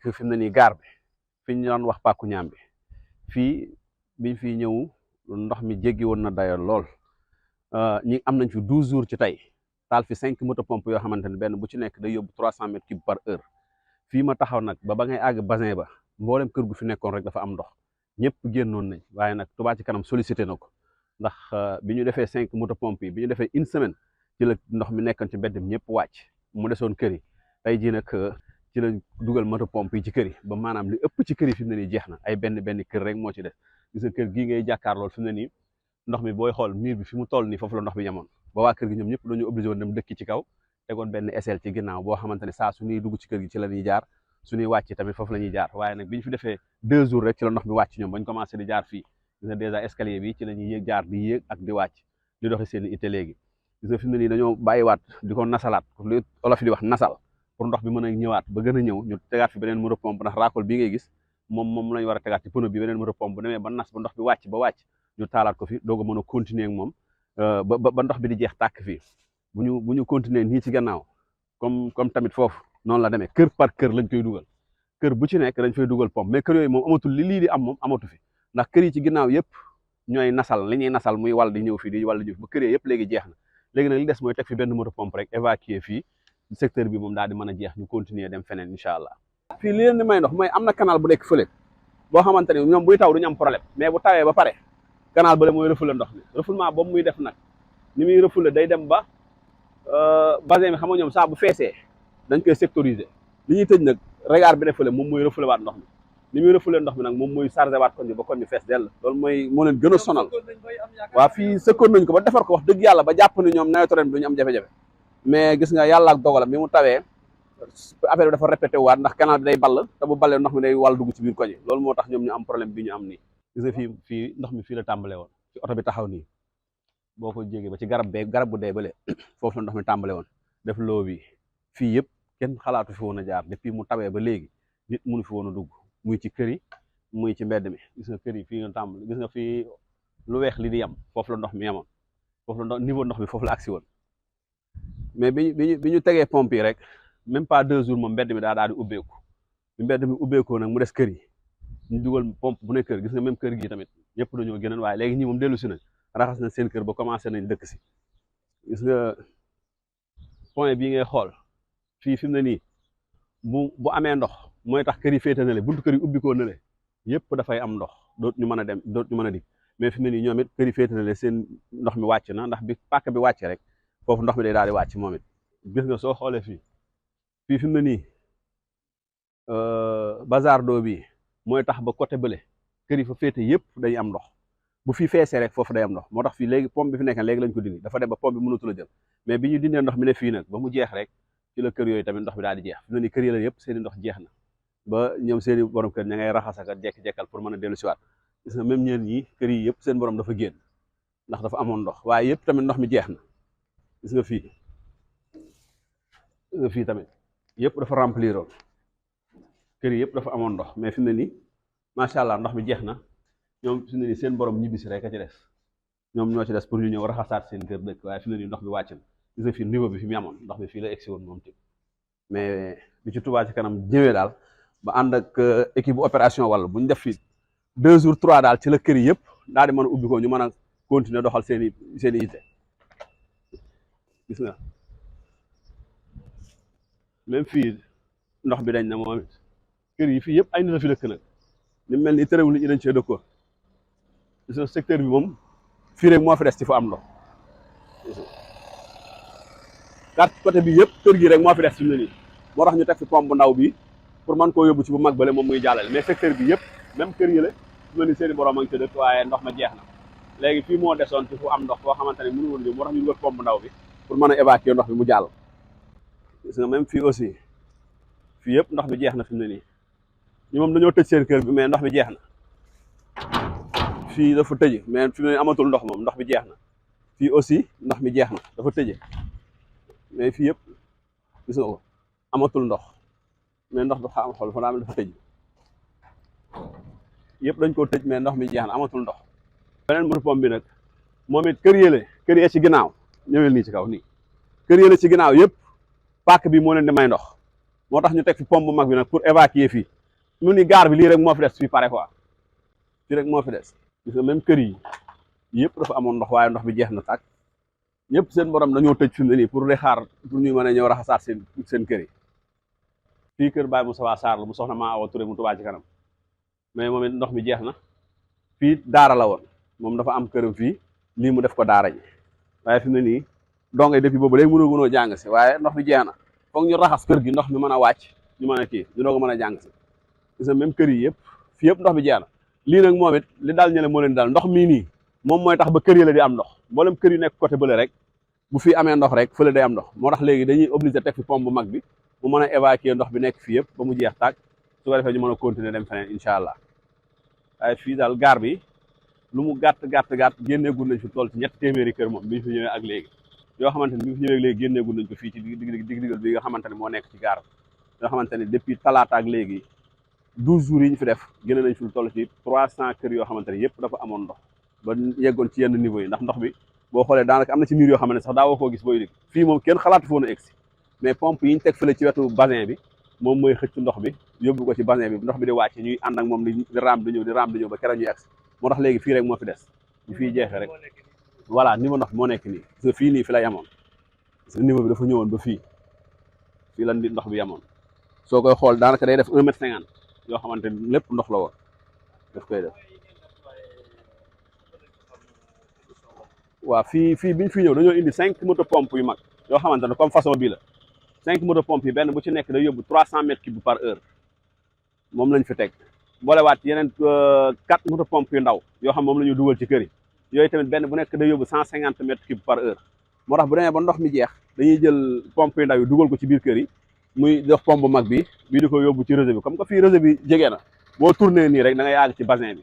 nekk fi mu ne nii gaar bi fi ñu doon wax pàkku ñaam bi fii biñ fiy ñëw ndox mi jéggi woon na dayo lool ñi am nañ fi 12 jours ci tey taal fi 5 moto pompe yoo xamante ne benn bu ci nekk day yóbbu 300 mètres cube par heure fii ma taxaw nag ba ngay àgg bassin ba mboolem kër gu fi nekkoon rek dafa am ndox ñëpp génnoon nañ waaye nag Touba ci kanam sollicité na ko ndax bi ñu defee 5 moto pompe yi bi ñu defee une semaine ci la ndox mi nekkoon ci mbedd mi ñëpp wàcc mu desoon kër yi tey jii nag ci la dugal moto pompe yi ci kër yi ba maanaam li ëpp ci kër yi fi mu ne nii jeex na ay benn kër rek moo ci des gis nga kër gii ngay jàkkaar lool fi mu ne nii ndox mi booy xool mur bi fi mu toll nii foofu la ndox bi yemoon ba waa kër gi ñoom ñëpp dañu obligé woon dem dëkki ci kaw tegoon benn échelle ci ginnaaw boo xamante ne saa su ñuy dugg ci kër gi ci la ñuy jaar su ñuy wàcc tamit foofu la ñuy jaar waaye nag bi ñu fi defee 2 jours rek ci la ndox mi wàcc ñoom bañ commencé di jaar fii gis nga dèjà escalier bi ci la ñuy yéeg jaar di yéeg ak di wàcc di doxi seen i ité léegi gis nga fi mu ne nii dañoo bàyyiwaat di ko nasalaat li olof di wax nasal pour ndox bi mën a ñëwaat ba gën a ñëw ñu tegaat fi beneen moto pompe ndax raakool bii ngay gis moom lañu war a tegaat ci pneu bi beneen moto pompe bu demee ba nas ba ndox bi wàcc ba wàcc ñu taalaat ko fi doog a mën a continuer ak moom ba ndox bi di jeex tàkk fii bu ñu continuer nii ci gannaaw comme tamit foofu noonu la demee kër par kër lañ koy dugal kër bu ci nekk dañ fay dugal pompe mais kër yooyu moom amatul lii di am moom amatu fi ndax kër yi ci ginnaaw yëpp ñooy nasal li ñuy nasal muy wal di ñëw fii di wal di ñëw ba kër yëpp léegi jeex na léegi nag li des mooy teg fi benn moto pompe rek évacuer fii secteur bi moom daal di mën a jeex ñu continuer dem feneen incha allah. fii li leen di may ndox mooy am na canal bu nekk fële boo xamante ni ñoom buy taw du ñu am problème mais bu tawee ba pare canal bële mooy refoulé ndox mi refoulement boobu muy def nag ni muy refoulé day dem ba bassin bi xam nga ñoom saa bu feesee dañ koy sectoriser li ñuy tëj nag regard bi ne fële moom mooy refoulé waat ndox mi ni muy refoulé ndox mi nag moom mooy chargé waat koñ bi ba koñ bi fees dell loolu mooy moo leen gën a sonal waa fii sëkkoon nañ ko ba defar ko wax dëgg yàlla ba jàpp ni ñoom nawetu ren bi duñu am jafe-jafe mais gis nga yàlla ak dogalam bi mu tawee affaire bi dafa répété waat ndax canal bi day ball te bu ballee ndox mi day wàll dugg ci biir koñ yi loolu moo tax ñoom ñu am problème bi ñu am nii gis nga fii ndox mi fii la tàmbale woon ci oto bi taxaw nii boo ko jégee ba ci garab bu dee bële foofu la ndox mi tàmbale woon def loo bi fii yëpp kenn xalaatu fi woon a jaar depuis mu tawee ba léegi nit mënu fi woon a dugg muy ci kër yi muy ci mbedd mi gis nga kër yi fii nga tàmbale gis nga fii lu weex li di yem foofu la ndox mi yemoon foofu la niveau ndox bi foofu la agsi woon mais bi ñu tegee pompe yi rek même pas 2 jours moom mbedd mi daal di ubbeeku bi mbedd mi ubbeekoo nag mu des kër yi ñu dugal pompe bu ne kër gis nga même kër gi tamit ñëpp dañoo gënal waaye léegi ñi moom dellu si nañ raxas na seen kër ba commencé nañ dëkk si gis nga point bii ngay xool fii fi mu ne nii bu amee ndox mooy tax kër yi féete na le buntu kër yi ubbikoo na le yëpp dafay am ndox dootu ñu mën a dem dootu ñu mën a dig mais fi mu ne nii ñoom it kër yi féete na le seen ndox mi wàcc na ndax bi pàkk bi wàcc rek foofu ndox mi day daal di wàcc moom it gis nga soo xoolee fii fi mu ne nii bazar d'eau bi mooy tax ba côté bële kër yi fa féete yëpp dañuy am ndox bu fi feesee rek foofu day am ndox moo tax fii léegi pompe bi fi nekk léegi lañ ko dindi dafa dem ba pompe bi mënatul a jël mais bi ñu dindee ndox mi ne fii nag ba mu jeex rek ci la kër yooyu tamit ndox bi daal di jeex fi mu ne nii kër yi la yëpp seeni ndox jeex na ba ñoom seeni borom kër ña ngay raxas ak jekk-jekkal pour mën a dellu siwaat gis nga même ñeen ñi kër yi yëpp seen borom dafa génn ndax dafa amoon ndox waaye yëpp tamit ndox mi jeex na gis nga fii tamit yëpp dafa remplir woon kër yi yëpp dafa amoon ndox mais fi mu ne nii macha allah ndox mi jeex na ñoom fi mu ne nii seen borom ñibbisi rek a ci des ñoom ñoo ci des pour ñu ñëw raxasaat seen kër dëkk waaye fi mu ne nii ndox mi wàcc na gis nga fii niveau bi fi mu amoon ndox mi fii la egsi woon moom tamit mais bi ci Touba ci kanam ñëwee daal ba ànd ak équipe bu opération wala bu ñu def fi 2 jours 3 daal ci la kër yi yëpp daal di mën a ubbi ko ñu mën a continuer doxal seen i yitte gis nga même fii ndox bi dañ na moom it kër yi fii yëpp ay nit a fi dëkk nag ni mel ni terewul nit ñi dañ cee dëkkoon gis nga secteur bi moom fii rek moo fi des ci fu am ndox côté bi yëpp kër gi rek moo fi des fi mu ne nii moo tax ñu teg fi pompe bu ndaw bi pour mën koo yóbbu ci bu mag bale moom muy jàllale mais secteur bi yëpp même kër yi la fi mu ne nii seen i borom a ngi ci dëkk waaye ndox ma jeex na léegi fii moo desoon ci fu am ndox foo xamante ne mënu woon jóg moo tax ñu wër pompe bu ndaw bi pour mën a évacuer ndox bi mu jàll gis nga même fii aussi fii yëpp ndox bi jeex na fi mu ne nii ñu moom dañoo tëj seen kër bi mais ndox bi jeex na fii dafa tëje mais fi mu ne nii amatul ndox moom ndox bi jeex na fii aussi ndox mi jeex na dafa tëje mais fii yëpp gis nga ko amatul ndox mais ndox du xam xool fa daa dafa tëj yëpp dañ koo tëj mais ndox mi jeex na amatul ndox beneen moto pompe bi nag moom it kër yee ci ginnaaw ñëwel nii ci kaw nii kër yële ci ginnaaw yëpp pàkk bi moo leen di may ndox moo tax ñu teg fi pompe bu mag bi nag pour évacuer fii mu ni gaar bi lii rek moo fi des fii pare quoi fii rek moo fi des gis nga même kër yi yëpp dafa amoon ndox waaye ndox bi jeex na tàkk ñëpp seen borom dañoo tëj fi mu ne nii pour di xaar pour ñu mën a ñëw raxasaat seen kër yi fii kër Baye Moussa Sarr la mu soxna maa awa Touré mu Touba ci kanam mais moom it ndox mi jeex na fii daara la woon moom dafa am këram fii lii mu def ko daara ji waaye fi mu ne nii dongay depuis boobu léegi mënoo jàng si waaye ndox mi jeex na foog ñu raxas kër gi ndox mi mën a wàcc ñu mën a kii ñu doog a mën a jàng si gis nga même kër yi yëpp fii yëpp ndox mi jeex na lii nag moom it li daal ñële moo leen daal ndox mii nii moom mooy tax ba kër yi la di am ndox mboolem kër yu nekk côté bële rek bu fi amee ndox rek fële day am ndox moo tax léegi dañuy obligé teg fi pompe bu mag bi mu mën a évacuer ndox bi nekk fii yëpp ba mu jeex tàkk su ko defee ñu mën a continuer dem feneen incha allah waaye fii daal gaar bi lu mu gàtt génneegul nañ fi toll ci 3 téeméeri kër moom bi ñu fi ñëwee ak léegi yoo xamante ni bi ñu fi ñëwee ak léegi génneegul nañ ko fii ci digdigal bi nga xamante ne moo nekk ci gaar bi nga xamante ne depuis talaata ak léegi 12 jours yi ñu fi def génne nañ fi lu toll ci 300 kër yoo xamante ne yëpp dafa amoon ndox ba yeggoon ci yenn niveau yi ndax ndox bi boo xoolee daanaka am na ci miir yoo xam ne sax daawoo koo gis booy dégg fii moom kenn xalaatu foon a egsi mais pompe yi ñu teg fële ci wetu bassin bi moom mooy xëcc ndox bi yóbbu ko ci bassin bi ndox bi di wàcc ñuy ànd ak moom di raam di ñëw ba keroog ñuy egsi moo tax léegi fii rek moo fi des ñu fiy jeexee rek voilà niveau ndox bi moo nekk nii parce que fii nii fi la yemoon parce que niveau bi dafa ñëwoon ba fii la ndox bi yemoon soo koy xool daanaka day def 1,50 m yoo xamante ni lépp ndox la woon daf koy def waaw fii bi ñu fi ñëw dañoo indi 5 moto pompe yu mag yoo xamante ne comme façon bii la 5 moto pompe yi benn bu ci nekk day yóbbu 300 mètres cubes par heure moom lañ fi teg boolewaat yeneen 4 moto pompe yu ndaw yoo xam moom la ñu dugal ci kër yi yooyu tamit benn bu nekk day yóbbu 150 mètres cubes par heure moo tax bu demee ba ndox mi jeex dañuy jël pompe yu ndaw yi dugal ko ci biir kër yi muy def pompe bu mag bi bii di ko yóbbu ci réseau bi comme que fii réseau bi jege na boo tourné nii rek da ngay àgg ci bassin bi